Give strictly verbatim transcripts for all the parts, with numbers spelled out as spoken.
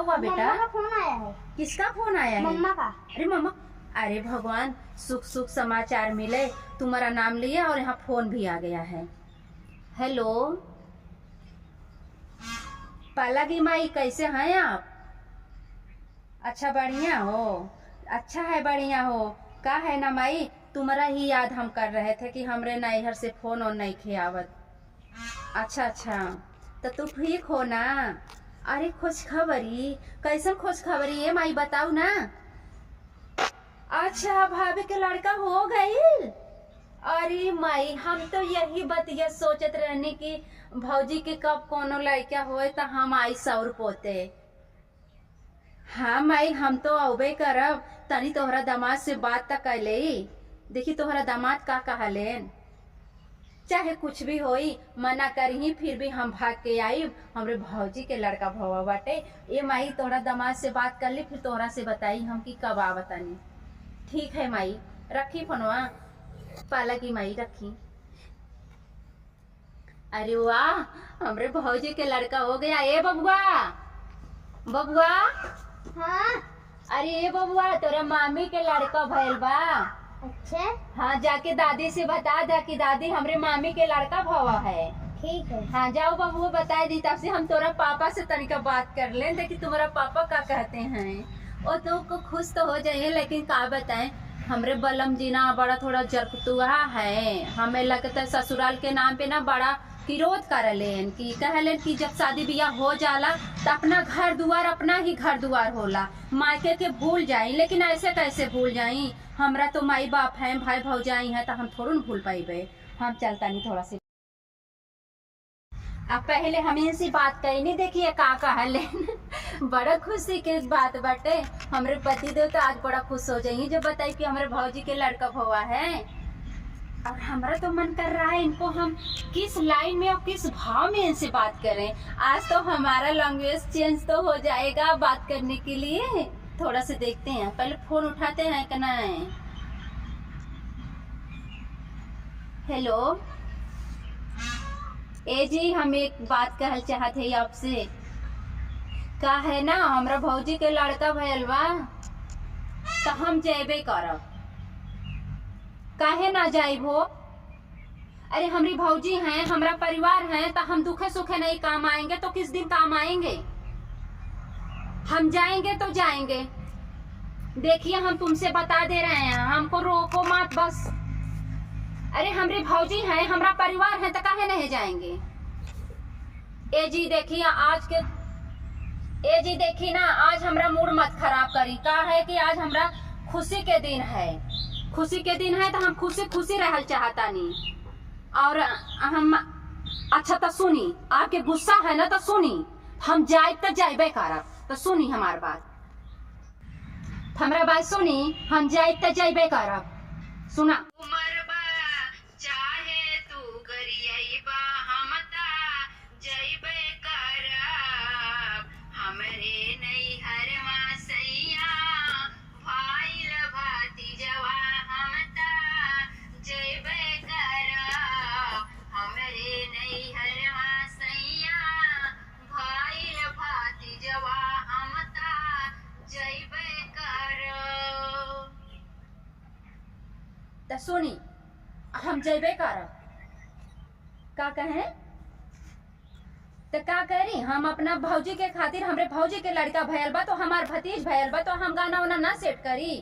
हुआ बेटा? मम्मा का फोन आया है। किसका फोन आया है? मम्मा का। अरे मम्मा, अरे भगवान, शुभ शुभ समाचार मिले, तुम्हारा नाम लिए और यहाँ फोन भी आ गया है। हेलो, पालागी माई, कैसे हैं आप? अच्छा, बढ़िया हो? अच्छा है, बढ़िया हो। का है ना माई, तुम्हारा ही याद हम कर रहे थे कि हमरे नैहर से फोन और नइखे आवत। अच्छा, अच्छा, तो तू ठीक हो ना? अरे, खुशखबरी? कैसन खुशखबरी है माई, बताऊ ना। अच्छा, भाभी के लड़का हो गइल? अरे माई, हम तो यही बतिया सोचत रहनी कि भौजी के कब कोनो लड़का होए त हम आई सौर पोते। हाँ माई, हम तो अउबे करब, तनी तोहरा दामाद से बात त कर लेई। देखी तोहरा दामाद का कहलेन। चाहे कुछ भी होई, मना करही, फिर भी हम भाग के आइब। हमरे भौजी के लड़का भवा बाटे। ए माई, तोहरा दामाद से बात कर ली, फिर तोहरा से बताई हम कि कब आवतानी। ठीक है माई, रखी फोनवा। पालागी माई, रखी। अरे वाह, हमरे भौजी के लड़का हो गया। ए बबुआ, बबुआ। हाँ। अरे ए बबुआ, तोरा मामी के लड़का भइल बा। अच्छा। हाँ, जाके दादी से बता दा कि दादी, हमरे मामी के लड़का भवा है। ठीक है। हाँ, जाओ बबुआ, बताइ दी, तब से हम तोरा पापा से तनिका बात कर लें, देखी तुम्हारा पापा का कहते हैं। वो तो को खुश तो हो जाइए, लेकिन का बताएं, हमरे बलम जी ना बड़ा थोड़ा जरकतुआ है। हमें लगता है ससुराल के नाम पे ना बड़ा विरोध करलेन कि कहलेन कि जब शादी बियाह हो जाला त अपना घर दुआर, अपना ही घर दुआर होला, मायके के भूल जाई। लेकिन ऐसे कैसे भूल जाई? हमरा तो माई बाप हैं, भाई भौजाई हैं, त हम थोड़ू न भूल पाइबे। हम चलता नहीं थोड़ा से। अब पहले हम इनसे बात करी नहीं, देखिए का कहलेन। बड़ा खुशी के बात बाटे। हमरे पति देव तो आज बड़ा खुश हो जाइए जब बताई कि हमरे भौजी के लड़का भवा है। और हमरा तो मन कर रहा है इनको हम किस लाइन में और किस भाव में इनसे बात करें। आज तो हमारा लैंग्वेज चेंज तो हो जाएगा बात करने के लिए। थोड़ा सा देखते हैं, पहले फोन उठाते हैं कि नहीं। हेलो, ए जी, हम एक बात कहल चाहत है आपसे। का है ना, हमरा भौजी के लड़का भयल बा, त हम जेबे करब। काहे ना जाइब हो? अरे, हमरी भौजी हैं, हमरा परिवार हैं, त हम दुखे सुखे नहीं काम आएंगे तो किस दिन काम आएंगे? हम जाएंगे तो जाएंगे। देखिए, हम तुमसे बता दे रहे हैं, हमको रोको मत बस। अरे, हमरी भौजी हैं, हमरा परिवार हैं, त काहे नहीं जाएंगे? ए जी, देखिए आज के, ए जी, देखी ना, आज हमरा मूड मत खराब करी। का है कि आज हमरा खुशी के दिन है, खुशी के दिन है, त हम खुशी खुशी रहल चाहतानी। और हम, अच्छा त सुनी, आपके गुस्सा है ना, त सुनी, हम जाइब त जाइबे करब, त सुनी हमार बात, हमरा बात सुनी, हम जाइब त जाइबे करब। सुना। उमर बा, चाहे तू गरियइबा, हम त जइबे करब। हमरे नैहरवा सैया, भाइल भतीजवा, हम त जइबे करब। हमरे नैहरवा सैया, भाइल भतीजवा, हम त जइबे करब। त सुनी, हम जइबे करब। का कहें? त का करी, हम अपना भौजी के खातिर, हमरे भौजी के लड़का भयल बा, तो हमार भतीज भयल बा, तो हम गाना वाना ना सेट करी?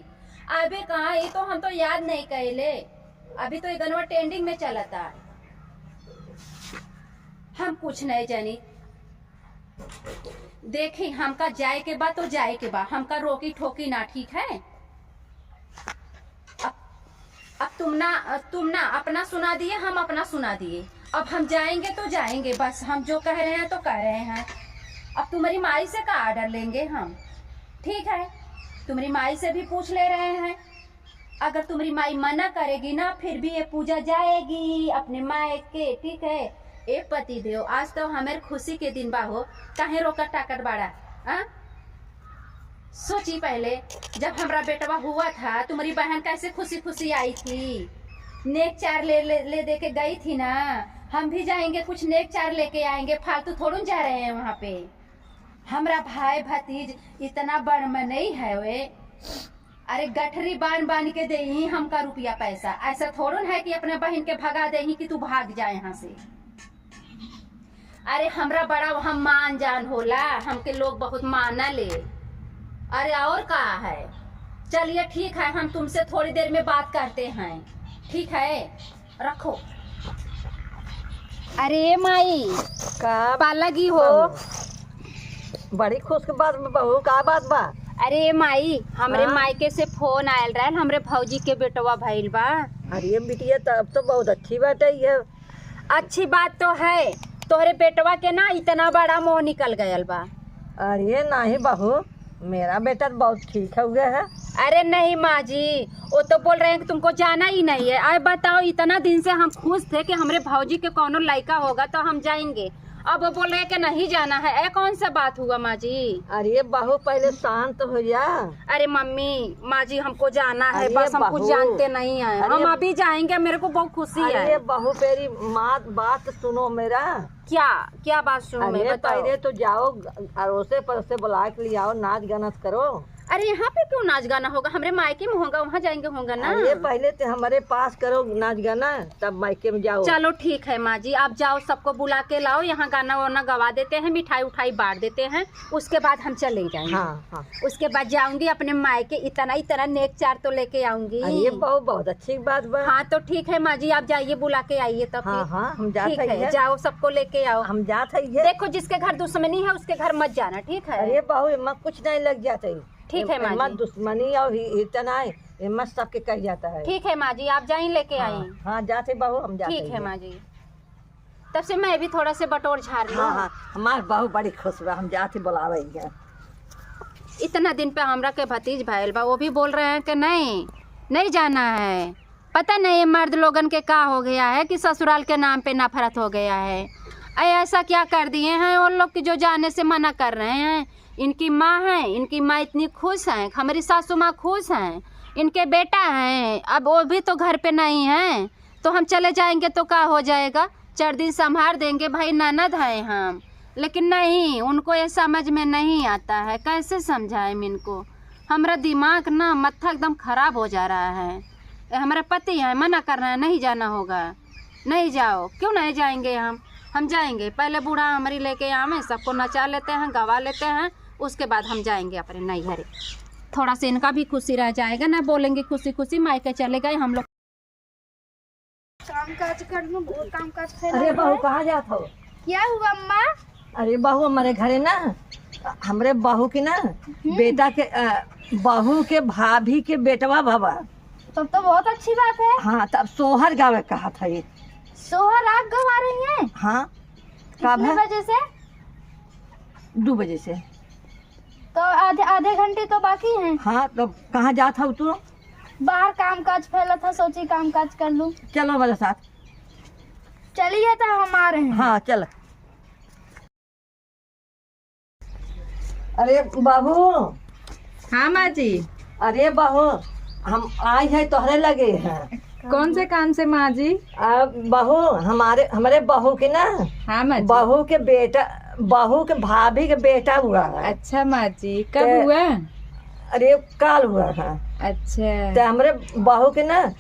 अबे कहाँ, ये तो हम तो याद नहीं कैले, अभी तो ये गनवा ट्रेंडिंग में चलता। हम कुछ नहीं जानी। देखी, हमका जाए के बा तो जाए के बा, हमका रोकी ठोकी ना, ठीक है? अब, अब तुम ना, तुम ना अपना सुना दिए, हम अपना सुना दिए। अब हम जाएंगे तो जाएंगे, बस हम जो कह रहे हैं तो कह रहे हैं। अब तुम्हारी माई से का ऑर्डर लेंगे हम? ठीक है, तुम्हारी माई से भी पूछ ले रहे हैं। अगर तुम्हारी माई मना करेगी ना, फिर भी ये पूजा जाएगी अपने मायके, ठीक है? ए पति देव, आज तो हमार खुशी के दिन बा हो, काहे रोकत टाकत बाड़ा? आ? सोची पहले, जब हमरा बेटवा हुआ था, तुम्हारी बहन कैसे खुशी खुशी आई थी, नेक चार ले, ले, ले दे के गई थी ना। हम भी जाएंगे, कुछ नेक चार लेके आएंगे, फालतू थोड़ू जा रहे हैं वहाँ पे। हमरा भाई भतीज इतना बड़ मनई है वे। अरे गठरी बांध बांध के देही हमका रुपया पैसा। ऐसा थोड़ो न है कि अपने बहिन के भगा देही कि तू भाग जा यहाँ से। अरे हमरा बड़ा वहाँ मान जान होला, हमके लोग बहुत माना ले। अरे और का है, चलिए ठीक है, हम तुमसे थोड़ी देर में बात करते हैं, ठीक है, रखो। अरे माई, का पाला गी हो? बहू, बड़ी खुश के बात बा बहू, का बात बा? अरे माई, हमरे हाँ? मायके से फोन आयल रहल, हमरे भौजी के बेटवा भइल बा। अरे बिटिया, तब तो बहुत अच्छी बात है ये। अच्छी बात तो है, तोहरे बेटवा के ना इतना बड़ा मोह निकल गयल बा। अरे नहीं बहू, मेरा बेटा तो बहुत ठीक है हुआ है। अरे नहीं माँ जी, वो तो बोल रहे हैं कि तुमको जाना ही नहीं है। अरे बताओ, इतना दिन से हम खुश थे कि हमरे भौजी के कौनो लड़का होगा तो हम जाएंगे, अब वो बोल रहे हैं कि नहीं जाना है। ये कौन सा बात हुआ माँ जी? अरे बहू, पहले शांत हो जा। अरे मम्मी, माँ जी, हमको जाना है, अरे बस हम कुछ बहू। जानते नहीं हैं, अरे हम अभी जाएंगे, मेरे को बहुत खुशी अरे है। बहू, मेरी माँ, बात सुनो मेरा। क्या, क्या बात सुनूं मैं, अरे बताओ। पहले तो जाओ, अड़ोसे पड़ोसे बुला के ले आओ, नाच गाना करो। अरे यहाँ पे क्यों नाच गाना होगा? हमरे मायके में होगा, वहाँ जाएंगे होगा ना। अरे पहले तो हमारे पास करो नाच गाना, तब मायके में जाओ। चलो ठीक है माँ जी, आप जाओ, सबको बुला के लाओ, यहाँ गाना वाना गवा देते हैं, मिठाई उठाई बांट देते हैं, उसके बाद हम चले जाएंगे। हाँ, हाँ। उसके बाद जाऊंगी अपने मायके, इतना, इतना नेक चार तो लेके आऊंगी। अरे बहू, बहुत अच्छी बात बा। हाँ तो ठीक है माँ जी, आप जाइए, बुला के आइए तब हाँ, फिर। हाँ, हम जात ठीक है, है। जाओ, सबको लेके आओ। हम जात है ये। देखो, जिसके घर दुश्मनी है, उसके घर मत जाना, ठीक है? अरे बहू, एमा कुछ नहीं लग जात है। ठीक है माँ एमा जी। दुश्मनी और हि-, हित ना है, एमा सबके कह जाता है। ठीक है माँ जी, आप जाइए, लेके हाँ, आई। हाँ, जात है बहू, हम जात ठीक है है। माँ जी। तब से मैं भी थोड़ा से बटोर झाड़ लूँ। हाँ, हाँ, हमार बहू बड़ी खुश बा, हम जात ही बुलावे हैं। इतना दिन पे हमरा के भतीज भइल बा, वो भी बोल रहे हैं कि नहीं, नहीं जाना है। पता नहीं ये मर्द लोगन के का हो गया है कि ससुराल के नाम पे नफरत हो गया है। अरे ऐसा क्या कर दिए हैं उन लोग कि जो जाने से मना कर रहे हैं? इनकी माँ है, इनकी माँ इतनी खुश हैं, हमारी सासू माँ खुश हैं, इनके बेटा हैं, अब वो भी तो घर पे नहीं हैं। तो हम चले जाएंगे तो का हो जाएगा, चार दिन संभार देंगे, भाई ननद हैं हम। लेकिन नहीं, उनको ये समझ में नहीं आता है, कैसे समझाएं इनको? हमारा दिमाग ना, मत्था एकदम खराब हो जा रहा है। ये हमारे पति हैं, मना कर रहे हैं, नहीं जाना होगा, नहीं जाओ। क्यों नहीं जाएंगे हम? हम जाएंगे, पहले बूढ़ा हमारी लेके आवे, सबको नचा लेते हैं, गवा लेते हैं, उसके बाद हम जाएंगे अपने नैहरे। थोड़ा सा इनका भी खुशी रह जाएगा ना, बोलेंगे खुशी खुशी, मायके चले गए हम लोग। काम काज कर लूं, बहुत काम काज फैला अरे हुआ बहू, है। कहाँ जात हो? क्या हुआ अम्मा? अरे बहू, हमारे घरे ना, हमरे बहू के ना, हम्म। बेटा के, अ, बहू के भाभी के बेटवा भवा। तब तो बहुत अच्छी बात है। हाँ, तब सोहर गावे कहा था ये। सोहर आप गवा रही हैं? हाँ। कब कितने है? बजे से? दो बजे से। तो आधे, आधे घंटे तो बाकी हैं। हाँ, तो कहाँ जात हो तू? बाहर काम काज फैला था, सोची काम काज कर लूं। चलो हमारे साथ। चलिए तो हम आ रहे हैं। हाँ, चल। अरे बाबू। हाँ माँ जी। अरे बहू, हम आई है तोहरे लगे हैं। कौन से काम से माँ जी? आ, बहू, हमारे, हमारे बहू के ना, हाँ माँ जी। बहू के बेटा, बहू के भाभी के बेटा हुआ है। अच्छा माँ जी, कब ते-, हुआ? अरे काल हुआ है। अच्छा। तो हमरे बहू के ना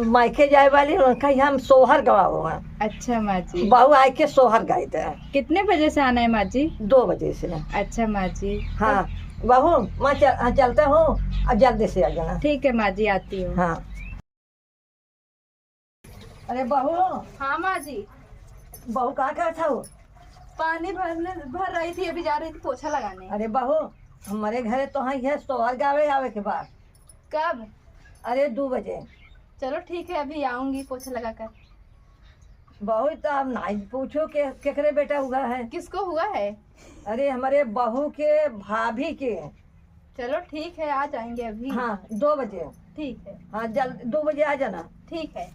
मायके जाए वाली, उनका यहाँ हम सोहर गवाओ हैं। अच्छा माँ जी। बहू आए के सोहर गाई दे। कितने बजे से आना है माँ जी? दो बजे से। अच्छा माँ जी। हाँ, बहू, मैं चल, हाँ, चलता हूँ, अब जल्दी से आ जाना। ठीक है माँ जी, आती हूँ। हाँ। अरे बहू। हाँ माँ जी। बहू, का करत हऊ? पानी भरने, भर रही थी, अभी जा रही थी पोछा लगाने। अरे बहू, हमारे घरे तो है, ये सोहर गावे आवे के बाद। कब? अरे, दो बजे। चलो ठीक है, अभी आऊंगी पोछा लगाकर। बहू, तो अब नहीं पूछो के, केकरे बेटा हुआ है। किसको हुआ है? अरे, हमारे बहू के भाभी के। चलो ठीक है, आ जाएंगे अभी। हाँ, दो बजे। ठीक है। हाँ, जल्द दो बजे आ जाना। ठीक है।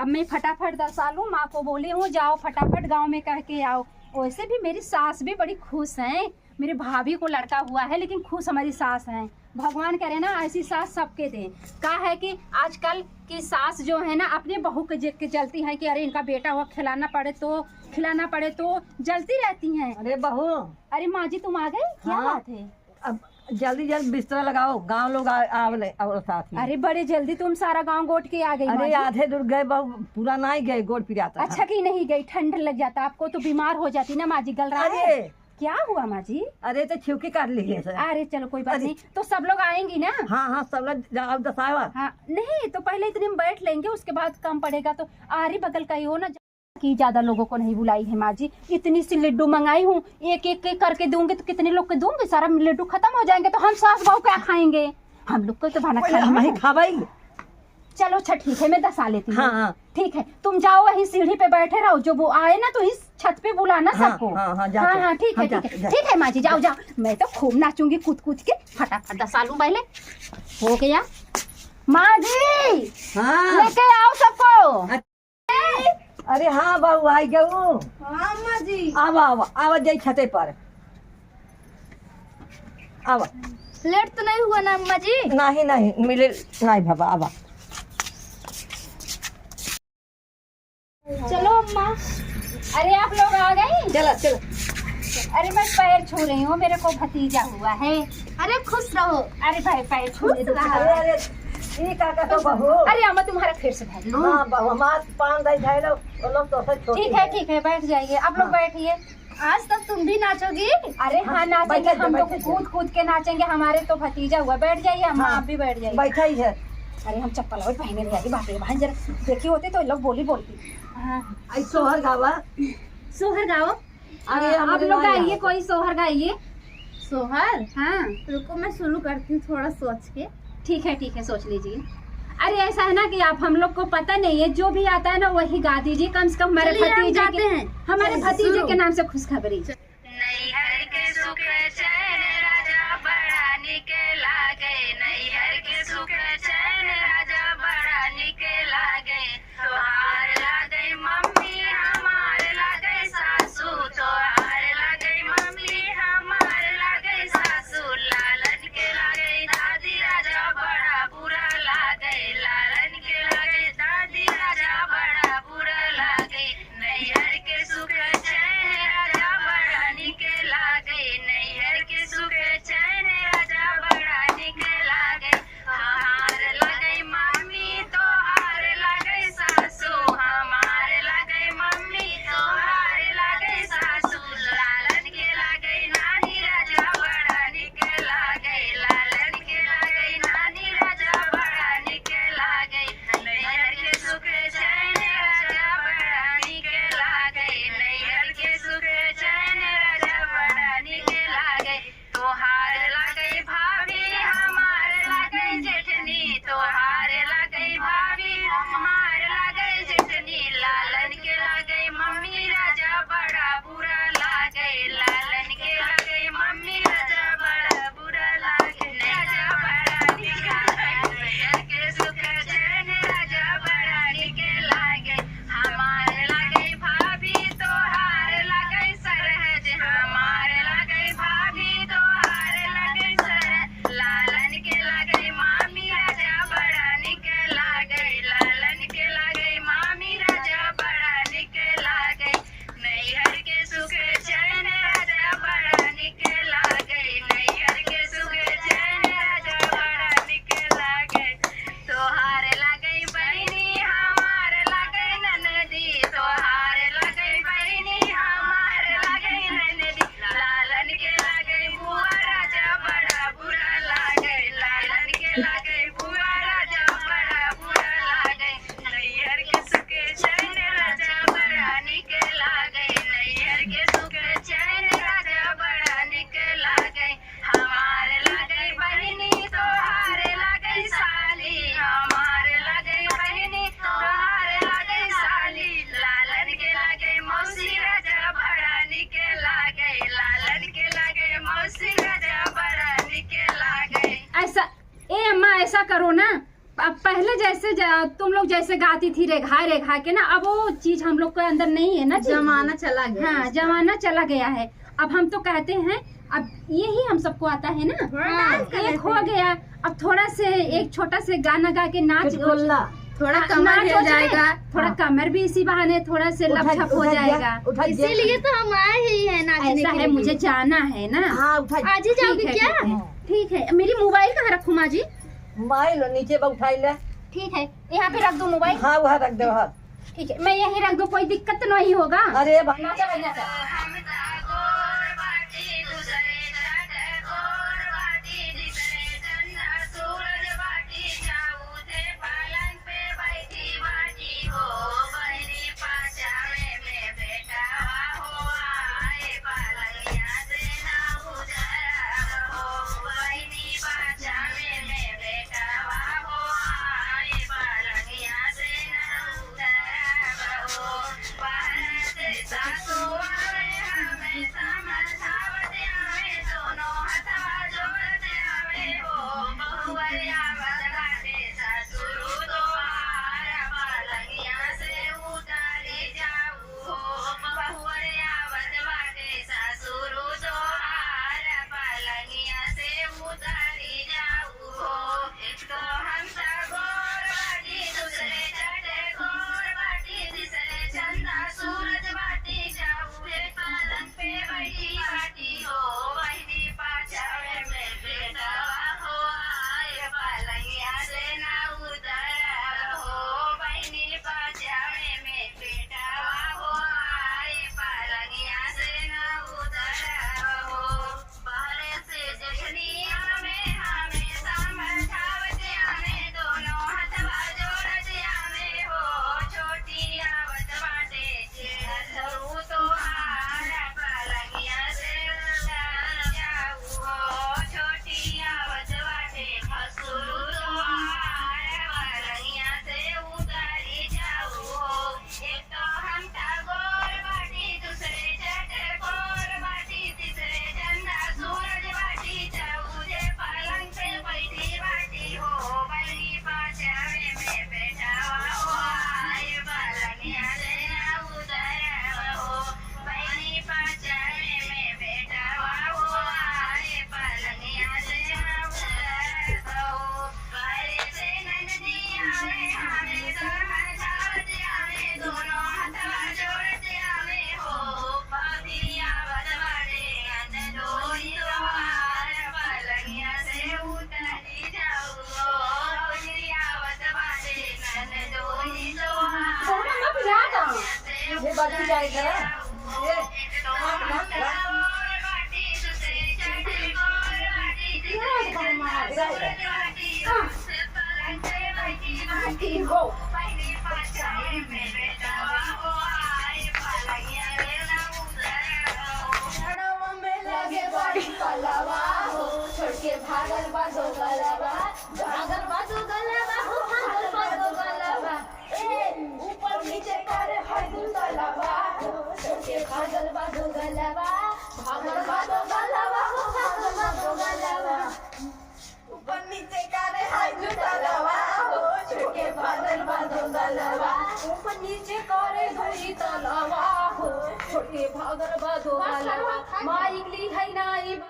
अब मैं फटाफट दस साल हूँ, माँ को बोली हूँ, "जाओ फटाफट गांव में कह के आओ।" वैसे भी मेरी सास भी बड़ी खुश हैं, मेरी भाभी को लड़का हुआ है, लेकिन खुश हमारी सास हैं। भगवान करे ना ऐसी सास सबके दे। का है कि आजकल की सास जो है ना, अपने बहू के जे-, के जलती है कि अरे इनका बेटा हुआ, खिलाना पड़े तो, खिलाना पड़े तो जलती रहती हैं। अरे बहू। अरे माँ जी, तुम आ गई? क्या हाँ। बात है? अब जल्दी जल्दी बिस्तरा लगाओ, गाँव लोग आ-, आवले और साथ में। अरे बड़े जल्दी तुम सारा गाँव गोट के आ गई माँ अरे जी। आधे दूर गए बहू, पूरा नहीं गए, गोड़ पिराता था। अच्छा कि नहीं गई, ठंड लग जाता आपको तो, बीमार हो जाती ना माँ जी, गल रहा है। अरे क्या हुआ माँ जी? अरे तो छिवकी काट ली है सर। अरे चलो कोई बात अरे। नहीं, तो सब लोग आएंगी ना? हाँ हाँ, सब लोग जाओ दसावा। हाँ नहीं तो पहले इतने में बैठ लेंगे, उसके बाद कम पड़ेगा तो। अरे बगल का ही हो ना, कि ज्यादा लोगों को नहीं बुलाई है माँ जी, इतनी सी लड्डू मंगाई हूँ, एक एक के करके दूंगी तो कितने लोग के दूंगी, सारा लड्डू खत्म हो जाएंगे तो हम सास बहू क्या खाएंगे? हम लोग को तो बना पहले खाना हम ही है। खावाई। चलो अच्छा ठीक है, मैं दसा लेती हूँ। हाँ, हाँ। ठीक है, तुम जाओ वहीं सीढ़ी पे बैठे रहो, जो वो आए ना तो इस छत पे बुलाना हाँ, सबको। हाँ, हाँ, जा, हाँ, जा। हाँ, ठीक है, हाँ, जा, ठीक है, जा। ठीक है माँ जी, जाओ, जा। जाओ। मैं तो खूब नाचूंगी कूद कूद के, फटाफट दसा लूं पहले। हो गया माँ जी, हाँ। लेके आओ सबको। अच्छा। अरे हाँ बहू, आई गऊ। हाँ अम्मा जी। आवा, आवा, आवा, जाई छते पर। आवा। लेट तो नहीं हुआ ना अम्मा जी? नहीं, नहीं, मिले नहीं बाबा, आवा। चलो अम्मा। अरे आप लोग आ गई? चला, चला। अरे मैं पैर छू रही हूँ, मेरे को भतीजा हुआ है। अरे खुश रहो। अरे भाई पैर छू खुश रहो। अरे, अरे, ई का का तो बहू? अरे अम्मा तुम्हारा फिर से धर लूं। हाँ बहू, हमार पान दई धर लो, वो लोग तो से छोटी ठीक है, है। ठीक है, बैठ जाइए, आप लोग हाँ। बैठिए। आज तक तुम भी नाचोगी? अरे हाँ, हाँ, नाचेंगे बैठा हम तो, बैठा कूद कूद के नाचेंगे। हमारे तो भतीजा हुआ, बैठ जाइए अम्मा, हाँ, आप भी बैठ जाइए। बैठा ही है। अरे हम चप्पल और पहने नहीं आई, बाप रे, बहन जरा देखी होती तो लोग बोली बोलती। हाँ। आई सोहर गावा। सोहर गाओ। अरे, हाँ, आप लोग गाइए, कोई सोहर गाइए। सोहर? हाँ। रुको, मैं शुरू करती हूँ थोड़ा सोच के। ठीक है, ठीक है, सोच लीजिए। अरे, ऐसा है ना कि आप, हम लोग को पता नहीं है, जो भी आता है ना, वही गा दीजिए, कम से कम हमारे चलिए, हम भतीजे गाते के, हैं। हमारे चलिए, भतीजे शुरू। के नाम से खुशखबरी। नैहर के सुख चैन राजा बड़ा निक लागे, नैहर के सुख चैन राजा बड़ा निक लागे। तोहार लागे मम्मी, हमार लागे सासू, तोहार लागे मम्मी, हमार लागे सासू, लालन के लागे दादी राजा बड़ा बुरा लागे, लालन के लागे दादी राजा बड़ा बुरा लागे। नैहर के सुख चैन राजा बड़ा निक लागे, नैहर के सुख चैन राजा बड़ा निक लागे। हमार लागे मम्मी, तोहार लागे सासू, हमार लागे मम्मी, तोहार लागे सासू, लालन के लागे नानी राजा बड़ा निक लागे, लालन के लागे नानी राजा बड़ा निक लागे। नैहर के सुख चैन राजा बड़ा निक लागे, नैहर के सुख चैन राजा बड़ा निक लागे। तोहार लागे भाभी, हमार लागे जेठनी, तोहार लागे भाभी, हमार लागे जेठनी, लालन के लागे मम्मी राजा बड़ा बुरा लागे, लालन के लागे मम्मी राजा बड़ा बुरा लागे, राजा बड़ा निक लागे, नैहर के सुख चैन राजा बड़ा निक लागे। हमार लागे भाभी, तोहार लागे सरहज, हमार लागे भाभी, तोहार लागे सरहज, लालन के लागे मामी राजा बड़ा निक लागे, लालन के लागे मामी राजा बड़ा निक लागे। नैहर के सुख चैन राजा बड़ा निक लागे, नैहर के सुख चैन राजा बड़ा निक लागे। तोहार लागे बहिनी, हमार लागे ननदी, तोहार लागे बहिनी, हमार लागे ननदी, लालन के लागे बुआ राजा बड़ा बुरा लागे, लालन के लागे बुआ राजा बड़ा बुरा लागे। नैहर के सुख चैन राजा बड़ा निक लागे, नैहर के सुख चैन राजा बड़ा निक लागे। हमार लागे बहिनी, तोहार लागे साली, हमार लागे बहिनी, तोहार लागे साली, लालन के लागे मौसी राजा बड़ा निक लागे, लालन के लागे मौसी राजा बड़ा निक लागे। ऐसा, ए अम्मा, ऐसा करो ना, अब पहले जैसे ज-, तुम लोग जैसे गाती थी रेघा रेघा के ना, अब वो चीज हम लोग के अंदर नहीं है ना जी। जमाना चला गया हाँ, है। जमाना चला गया है। अब हम तो कहते हैं अब यही हम सबको आता है ना। थोड़ा हाँ, dance कर एक लेते हो हैं। गया। अब थोड़ा से एक छोटा से गाना गा के नाच चुटकुला। थोड़ा हाँ, कमर नाच हिल हो जाए, जाएगा। थोड़ा हाँ। कमर भी इसी बहाने थोड़ा से उठा, लपछप हो उठा दिया, जाएगा। उठा दिया। इसीलिए तो हम आए ही हैं नाचने ऐसा के है, लिए। मुझे जाना है ना। हाँ, उठा। आज ही जाओगे ठीक है, क्या? ठीक है, ठीक है। मेरी मोबाइल कहाँ रखूँ माँ जी? मोबाइल नीचे बा, उठाई ले। ठीक है, यहाँ पे रख दो मोबाइल। हाँ, वहाँ रख दो, हाँ। ठीक है, मैं यहीं रख दूँ, कोई दिक्कत नहीं होगा। अरे भाई, नाचा भाई, नाचा। ये बात भी जाएगा ना? ये, हाँ, हाँ, हाँ।